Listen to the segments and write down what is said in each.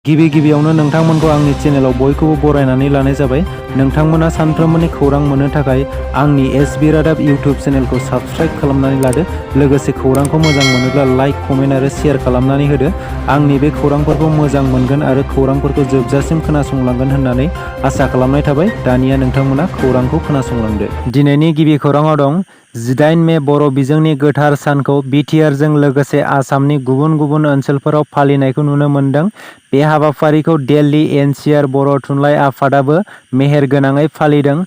गिबियावनो नोंथांमोनखौ आंनि चेनेलाव बयखौबो बरायनानै लानाय जाबाय। नोंथांमोना सानफ्रोमबोनि खौरां मोननो थाखाय आंनि एसबि रादाब इउटिउब चेनेलखौ साबस्क्राइब खालामनानै लादो। लोगोसे खौरांखौ मोजां मोनोब्ला लाइक, कमेन्ट आरो शेयार खालामनानै होदो। आंनि बे खौरांफोरखौ मोजां मोनगोन आरो खौरांफोरखौ जोबजासिम खोनासंलांगोन होननानै आसा खालामनाय थाबाय। दानिया नोंथांमोना खौरांखौ खोनासंलांदो। दिनैनि गिबि खौराङाव दं 18 मे बर' बिजोंनि गोथार सानखौ बिटिआरजों लोगोसे आसामनि गुबुन गुबुन ओनसोलफोराव फालिनायखौ नुनो मोन्दों। बे हाबाफारिखौ दिल्ली एनसीआर बर' थुनलाइ आफादाबो मेहेरगोनाङै फालिदों।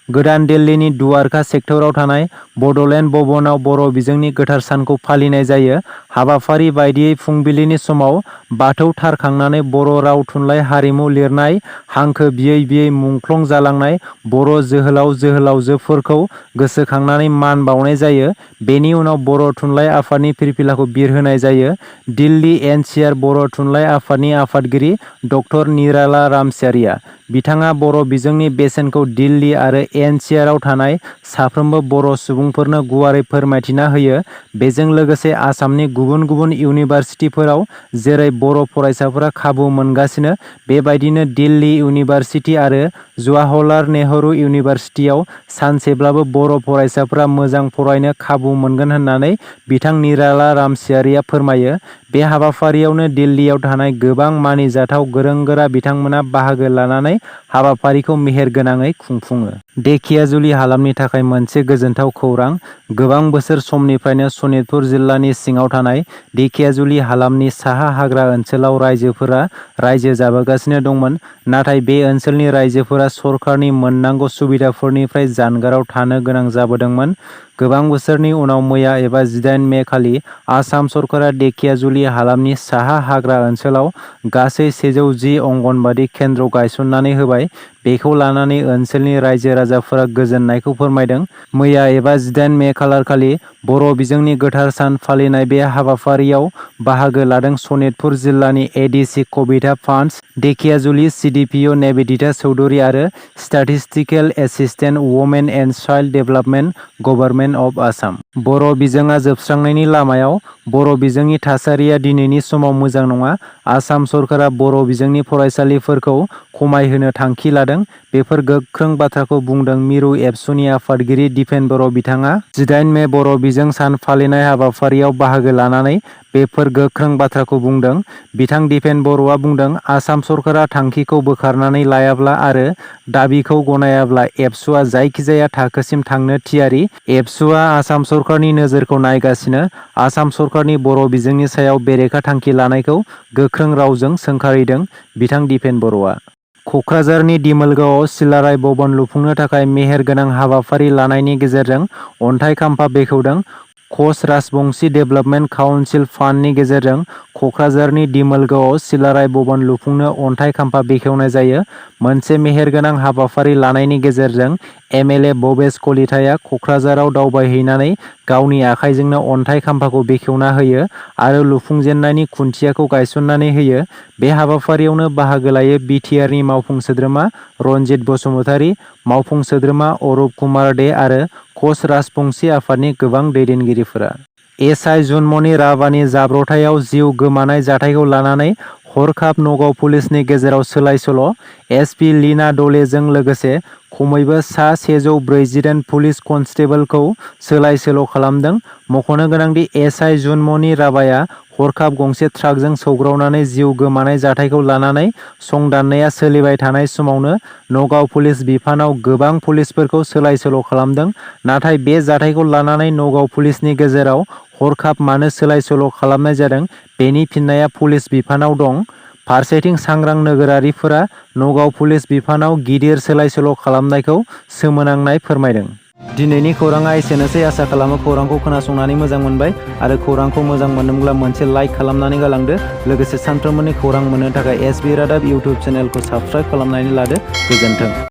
गोदान दिल्लीनि दुवारका सेक्टराव थानाय बडोलेन्ड भवनाव बर' बिजोंनि गोथार सानखौ फालिनाय जायो। हाबाफारि बायदियै फुंबिलिनि समाव बाथौ थारखांनानै बर' राव थुनलाइ हारिमु लिरनाय, हांखो बियै बियै मुंख्लं जालांनाय बर' जोहोलाव जोहोलावजोफोरखौ गोसोखांनानै मान बावनाय जायो। बेनि उनाव बर' थुनलाइ आफादनि फिरफिलाखौ बिरहोनाय जायो। दिल्ली एनसीआर बर' थुनलाइ आफादनि आफादगिरि डक्टर निराला रामसियारिया बिथाङा बर' बिजोंनि बेसेनखौ दिल्ली आरो एनसीआरआव थानाय साफ्रोमबो बर' सुबुंफोरनो गुवारै फोरमायथिना होयो। बेजों लोगोसे आसामनि गुबुन गुबुन इउनिभारसिटिफोराव जेरै बर' फरायसाफोरा खाबु मोनगासिनो, बेबायदिनो दिल्ली इउनिभारसिटि आरो जवाहरलाल नेहरू इउनिभारसिटियाव सानसेब्लाबो बर' फरायसाफोरा मोजां फरायनो खाबु मोनगोन होननानै बिथां निराला रामसियारिया फोरमायो। बे हाबाफारियावनो दिल्लीयाव थानाय गोबां मानिजाथाव गोरों-गोरा बिथांमोना बाहागो लानानै हाबाफारिखौ मेहेरगोनाङै खुंफुङो। धेकियाजुलि हालामनि थाखाय मोनसे गोजोनथाव खौरां। गोबां बोसोर समनिफ्रायनो सनितपुर जिल्लानि सिङाव थानाय धेकियाजुलि हालामनि साहा हाग्रा ओनसोलाव रायजोफोरा रायजो जाबोगासिनो दंमोन। नाथाय बे ओनसोलनि रायजोफोरा सरखारनि मोननांगौ सुबिदाफोरनिफ्राय जानगाराव थानो गोनां जाबोदोंमोन। गोबां बोसोरनि उनाव मैया एबा 18 मे खालि आसाम सरकारा धेकियाजुलि हालामनि साहा हाग्रा ओनसोलाव गासै 110 अंगनबादि केन्द्र गायसननानै होबाय। बेखौ लानानै ओनसोलनि रायजो-राजाफोरा गोजोननायखौ फोरमायदों। मैया एबा 18 मे खालारखालि बर' बिजोंनि गोथार सान फालिनाय बे हाबाफारियाव बाहागो लादों सनितपुर जिल्लानि एडिसि कबिता पान्च, धेकियाजुलि सिडिपिअ निबेदिता चौधुरी आरो statistical assistant women and child development government of Assam. Bodo' बिजोङा जोबस्रांनायनि लामायाव। बर' बिजोंनि थासारिया दिनैनि समाव मोजां नङा। आसाम सरकारा बर' बिजोंनि फरायसालिफोरखौ खमायहोनो थांखि लादों। बेफोर गोख्रों बाथ्राखौ बुंदों मिरु एबसुनि आफादगिरि दिपेन बर'। बिथाङा 18 मे बर' बिजों सान फालिनाय हाबाफारियाव बाहागो लानानै बेफोर गोख्रों बाथ्राखौ बुंदों। बिथां दिपेन बर'आ बुंदों, आसाम सरकारा थांखिखौ बोखारनानै लायाब्ला आरो दाबिखौ गनायाब्ला एबसुआ जायखिजाया थाखोसिम थांनो थियारि। एबसुआ आसाम सरकारनि नोजोरखौ नायगासिनो। आसाम सरकारनि बर' बिजोंनि सायाव बेरेखा थांखि लानायखौ गोख्रों रावजों सोंखारिदों। बिथां दिपेन बर'आ कक्राझारनि दिमोलगावआव सिलाराय भवन लुफुंनो थाखाय मेहेरगोनां हाबाफारि लानायनि गेजेरजों अन्थाइ खाम्फा बेखेवदों। कच राजबंशी डेभेलपमेन्ट काउन्सिल फान्डनि गेजेरजों कक्राझारनि दिमोलगावआव सिलाराय भवन लुफुंनो अन्थाइ खाम्फा बेखेवनाय जायो। मोनसे मेहेरगोनां हाबाफारि लानायनि गेजेरजों एमएलए भबेश कलिताया कक्राझाराव दावबायहैनानै गावनि आखाइजोंनो अन्थाइ खाम्फाखौ बेखेवना होयो आरो लुफुंजेननायनि खुन्थियाखौ गायसननानै होयो। बे हाबाफारियावनो बाहागो लायो बिटिआरनि मावफुं सोद्रोमा रनजित बसुमतारी, मावफुं सोद्रोमा अरुप कुमार दे आरो कच राजबंशी आफादनि गोबां दैदेनगिरिफोरा। एसआइ जुनमणि राभानि जाब्रबथायाव जिउ गोमानाय जाथायखौ लानानै हरखाब नगाव पुलिसनि गेजेराव सोलाय-सोल'। एसपि लीना डलेजों लोगोसे खमैबो सा 142 पुलिस कनस्टेबलखौ सोलाय-सोल' खालामदों। मख'नो गोनांदि एसआइ जुनमणि राभाया हरखाब गंसे ट्राकजों सौग्रावनानै जिउ गोमानाय जाथायखौ लानानै संदाननाया सोलिबाय थानाय समावनो नगाव पुलिस बिफानाव गोबां पुलिसफोरखौ सोलाय-सोल' खालामदों। नाथाय बे जाथायखौ लानानै नगाव पुलिसनि गेजेराव हरखाब मानो सोलाय-सोल' खालामनाय जादों, बेनि फिननाया पुलिस बिफानाव दं। फारसेथिं सांग्रां नोगोरारिफोरा नगाव पुलिस बिफानाव गिदिर सोलाय-सोल' खालामनायखौ सोमोनांनाय फोरमायदों। दिनैनि खौराङा एसेनोसै। आसा खालामो खौरांखौ खोनासंनानै मोजां मोनबाय आरो खौरांखौ मोजां मोनदोंब्ला मोनसे लाइक खालामनानै गालांदो। लोगोसे सानफ्रोमबोनि खौरां मोननो थाखाय एसबि रादाब इउटिउब चेनेलखौ साबस्क्राइब खालामनानै लादो। गोजोन्थों।